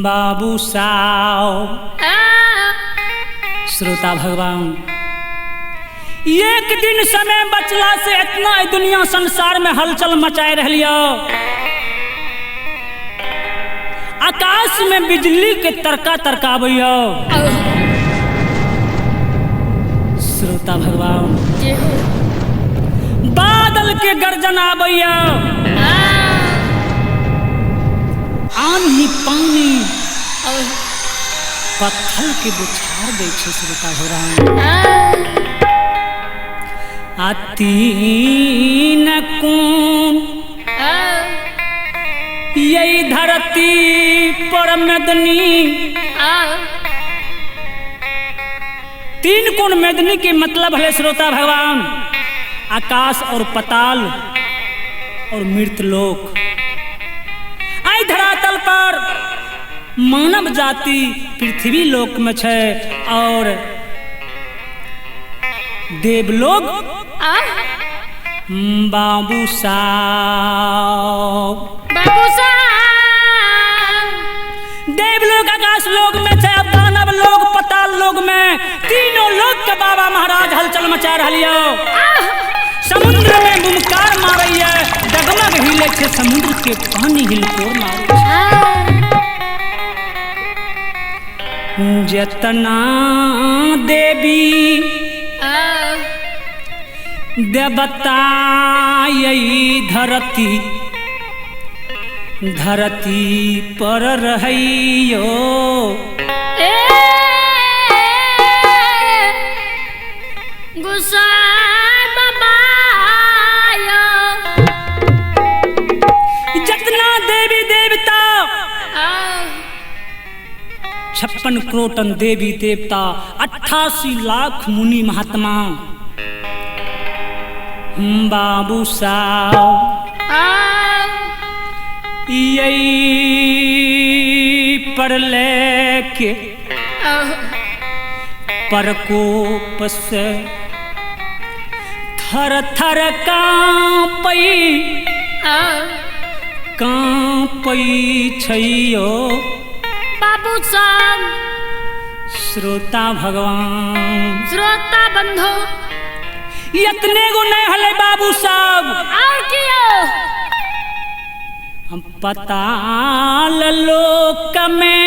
बाबू साव। श्रोता भगवान, एक दिन समय बचला से इतना दुनिया संसार में हलचल मचाए रहियो। आकाश में बिजली के तरका तरकाबैयो। श्रोता भगवान बादल के गर्जन आबैयो, आंधी पानी पत्थर के बुछार दै छै। श्रोता भगवान आ तीन कोन यही धरती पर मेदनी, तीन कोण मेदनी के मतलब है श्रोता भगवान आकाश और पताल और मृत लोक। आई धरातल पर मानव जाति पृथ्वी लोक में छै और देवलोक बाबू साहब देवलोक आकाश लोक में छै, दानव लोक पताल लोक में, तीनों लोक के बाबा महाराज हलचल मचा रहा। समुद्र में बुमकार मारैया, डगमग हिले छै, समुद्र के पानी हिलकोर मारै छै। जतना देवी देवता यही धरती धरती पर रहैयो, गुसाई बाबा जितना देवी देवता 56 करोड़ देवी देवता 88 लाख मुनि महात्मा बाबू साहब यही पर लेके प्रकोप से थर थर कांपई कांपई छैयो बाबू साहब। श्रोता भगवान श्रोता बंधु इतने गो नहीं हले बाबू साहब और कियो हम पताल लोक में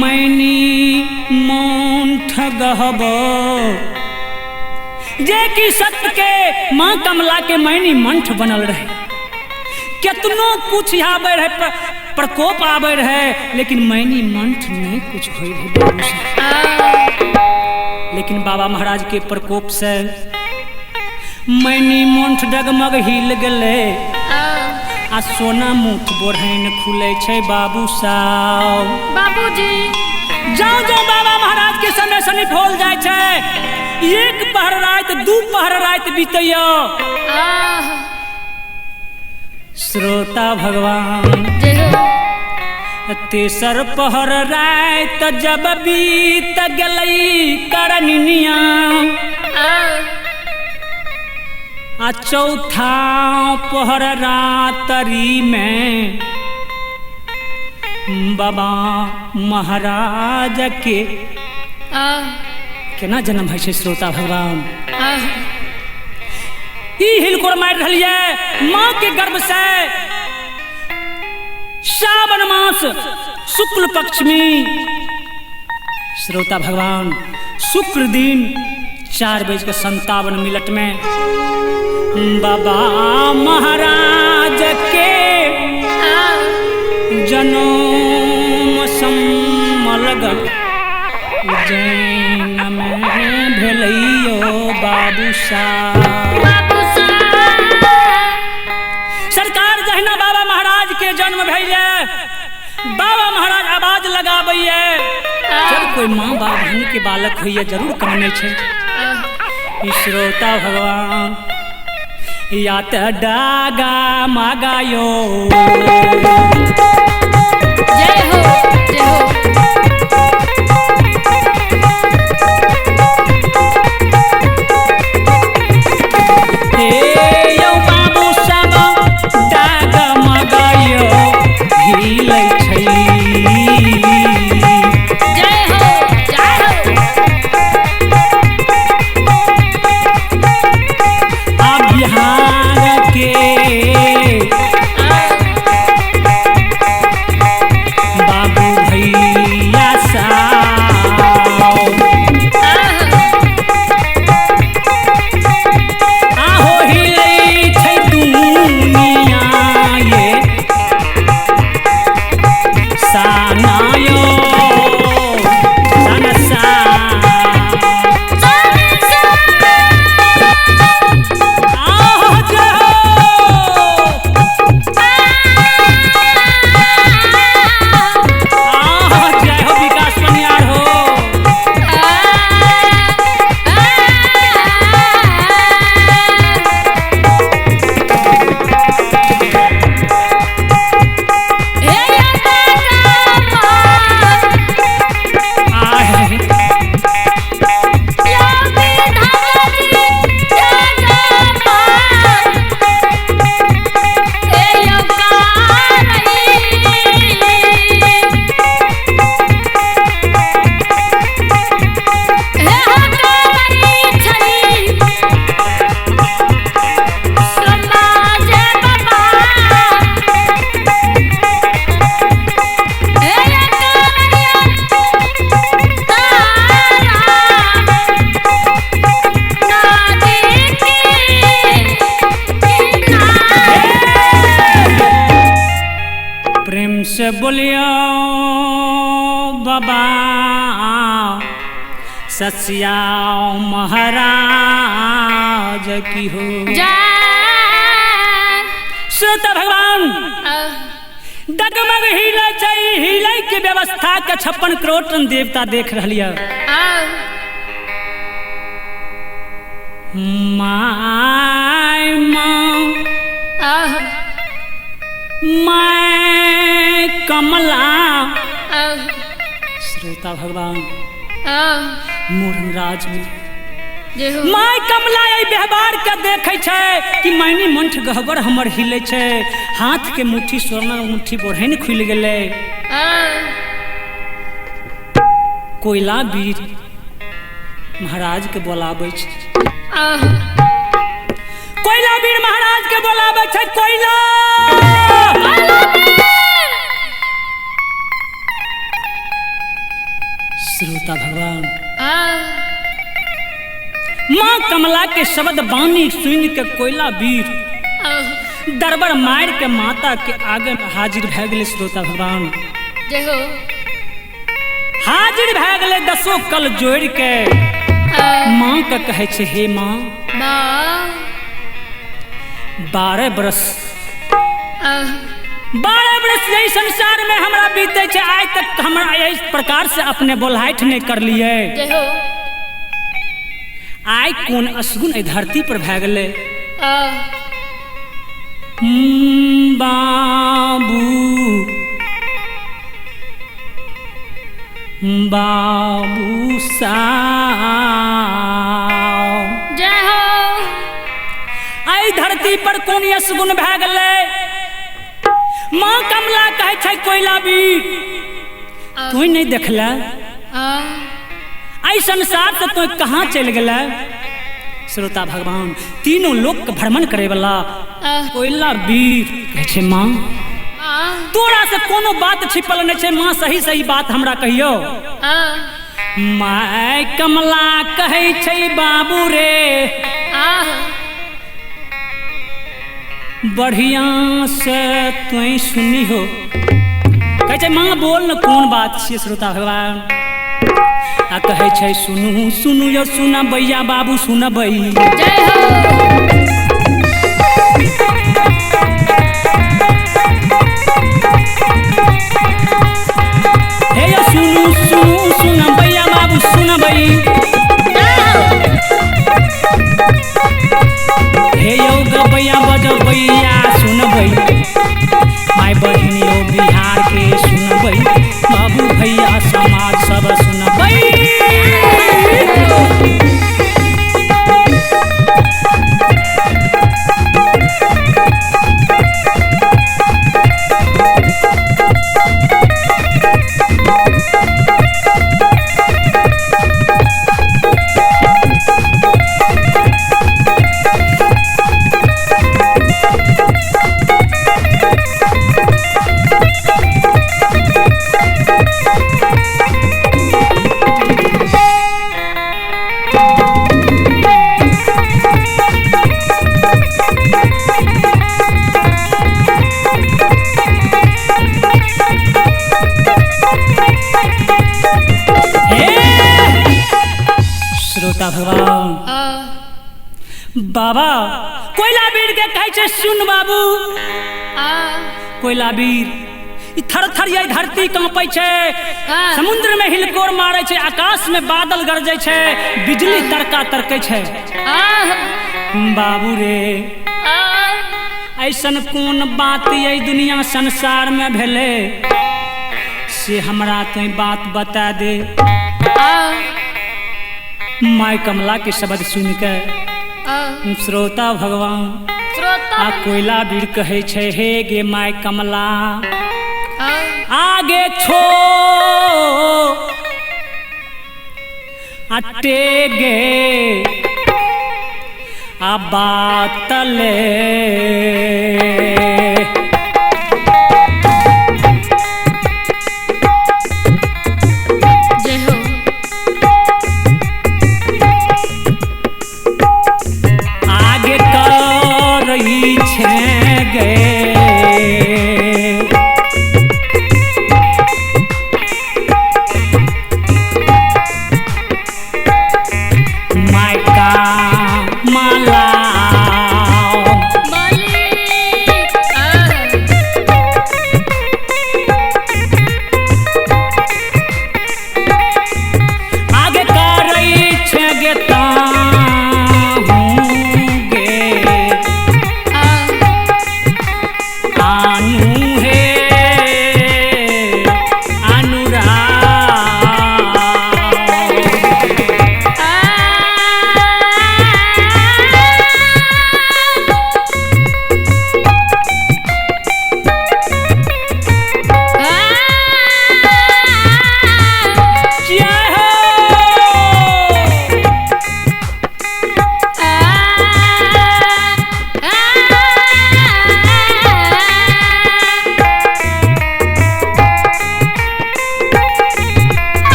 मैनी मौन ठगहब, जे कि सत्य के माँ कमला के मैनी मंठ बनल रहे। कितनो कुछ आबे रहे प्रकोप आबे रहे लेकिन मैनी मंठ नहीं कुछ हो रहे बाबू साहब। लेकिन बाबा महाराज के प्रकोप से मैनी मंठ डगमग हिल गले आ सोना मुठ बोढ़ैन खुले छै बाबू साहब। बाबूजी जाओ जाओ बाबा महाराज के समय समीप होल जाय छै, एक पहर रात दू पहर रात बीतैयो। श्रोता भगवान तेसर पहर रात जब बीत गलै करनिया आ चौथा पहर रातरी में बाबा महाराज के केना जन्म होइ छै। श्रोता भगवान ई हिलकोर मारि रहलियै माँ के गर्भ से सावन मास शुक्ल पक्ष में। श्रोता भगवान शुक्र दिन 4:57 में बाबा महाराज के जनम सम्मलग उज्जैन में भेलैयो बाबू साहब। सरकार जहिना बाबा महाराज के जन्म भैले बाबा महाराज आवाज लगाबैये, जब कोई माँ बाप के बालक होइए जरूर कमने छै। श्रोता भगवान या त डागा मागायो जय हो जय हो। हे यौ बाबू सब डागा मागायो हिलै छै जय हो जय हो। बिहार के से बोलियो बाबा ससिया महाराज की हो जय। श्रोता भगवान डगमग हिले छै, हिले के व्यवस्था के 56 करोड़ देवता देख रहलिय। My माँ my Kamla. श्रोता भगवान मोरंगराज में my कमला एहि व्यवहार के देखे छै कि मैनी मंठ गहबर हमर हिले छै, हाथ के मुट्ठी सोना मुट्ठी बोढ़ैन खुलि गेलै। कोयला वीर महाराज के बोलाबै छै, कोयला वीर महाराज के बोलाबै छै। कोयला श्रोता भगवान माँ कमला के शब्द बानी सुन के कोयला वीर दरबार मार के माता के आगे हाजिर भए गेलै। श्रोता भगवान हाजिर भए गेलै, दसो कल जोड़ के माँ के कहै छै, हे माँ 12 बरस 12 बरस यही संसार में हमरा बीते छै, आइ तक हमरा एहि प्रकार से अपने बोलाहट नहीं कर लिए। आइ कोन असगुन एहि धरती पर भए गेलै। बाबू बाबू साहब जय हो। एहि धरती पर कोन असगुन भए गेलै। माँ कमला कहै छै, कोयला वीर तू नहीं देखले, एहि संसार से तू कहाँ चलि गेलै। श्रोता भगवान तीनों लोक के भ्रमण करे वाला कोयला वीर कहै छै, माँ तोरा से कोनो बात छिपल नहीं छै, माँ सही सही बात हमरा कहियो। My कमला कहै छै, बाबू रे बढ़िया से तू सुनी हो। कहै छै, माँ बोल न कोन बात छियै। श्रोता भगवान आ कहै छै, सुनू सुनू यो सुनबैया बाबू सुनबै। जय हो। हे यो सुनू सुनू सुनबैया बाबू सुनबै। हे यो गबैया बजबैया सुनबै, माय बहिन यो बिहार के सुनबै, बाबू भैया समाज सब सुनबै। श्रोता भगवान बाबा कोयला वीर के कहै छै, सुन बाबू कोयला वीर थर थर यही धरती कांपै छै, समुद्र में हिलकोर मारै छै, आकाश में बादल गरजै छै, बिजली तड़का तड़कै छै। बाबू रे ऐसन कोन बात यही दुनिया संसार में भेलै से हमरा तू बात बता दे। My कमला के शब्द सुन के श्रोता भगवान आ कोयला वीर कहै छै, हे गे my कमला आगे छो अटे गे आ बातले।